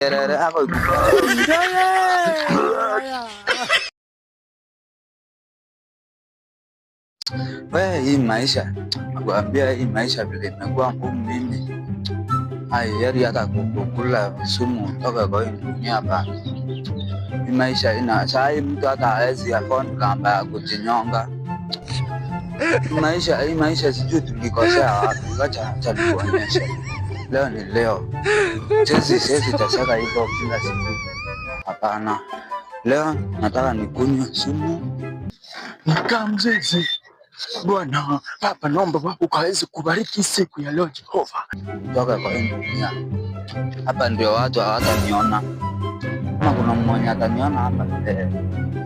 Kelele yako. We, hii maisha nakwambia, hii maisha vile imekuwa ngumu mimi. Ai, heri hata kukula sumu toka kwa hii dunia hapa. Hii maisha ina saa hii mtu hata hawezi afford kamba ya kujinyonga. Hii maisha sijui tulikosea wapi. Wacha acha nikuonyeshe. Leo ni leo. Siwezi teseka hivyo kila siku. Hapana. Leo nataka nikunywe sumu. Nikamzizi Bwana Baba, naomba ukaweze kubariki siku ya leo Jehova. Kutoka kwa hii dunia. Hapa ndio watu hawataniona. Kama kuna mmoja ataniona hapa,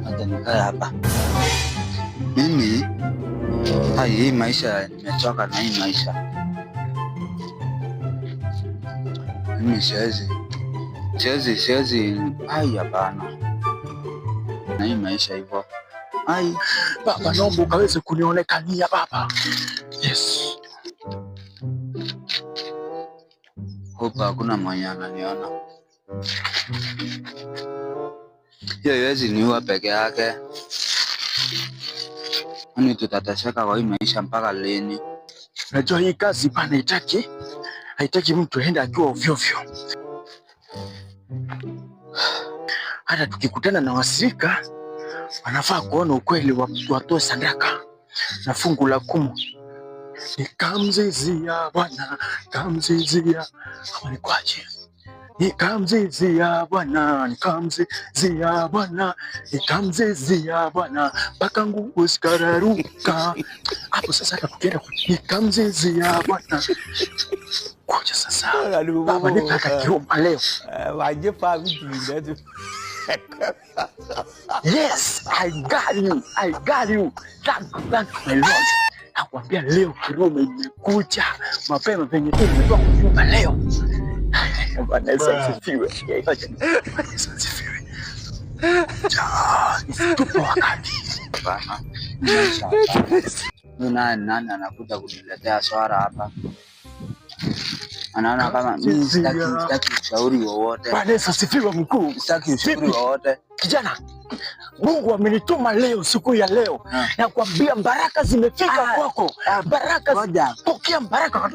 acha nikae hapa. Mimi hai, hii maisha nimechoka na hii maisha. Mimi siwezi, siwezi, siwezi. Ai, hapana, na hii maisha hivyo. Ai, Baba, naomba ukaweze kunionekania Baba. Yes. Hope hakuna mwenye ananiona. Hiyo haiwezi niua peke yake. Kwani tutateseka kwa hii maisha mpaka lini? Unajua hii kazi bana haitaki mtu aende akiwa ovyo ovyo. Hata tukikutana na wasirika wanafaa kuona ukweli, watoe sadaka na fungu la kumi. Nikamzizia Bwana, kamzizia ama nikwaje? Nikamzizia Bwana, nikamzizia Bwana, nikamzizia Bwana mpaka nguo zikararuka. Hapo sasa hata tukienda nikamzizia Bwana. Kuja sasa. Baba, nipe hata kiroma leo. Yes, I got you. I got you. Thank you, my Lord. Nakwambia leo kiroma imekuja mapema penye tu nimetoka kunyumba leo. Bwana Yesu asifiwe. Bwana Yesu asifiwe. Nisitupe wakati. Hapana, maisha hapana. Huyu naye nani anakuja kuniletea swara hapa? Anaona kama mimi sitaki ushauri wowote. Bwana Yesu asifiwe mkuu. Sitaki ushauri wowote. Kijana, Mungu amenituma leo, siku ya leo. Nakwambia baraka zimefika kwako. Ah, Baraka, ngoja. pokea baraka.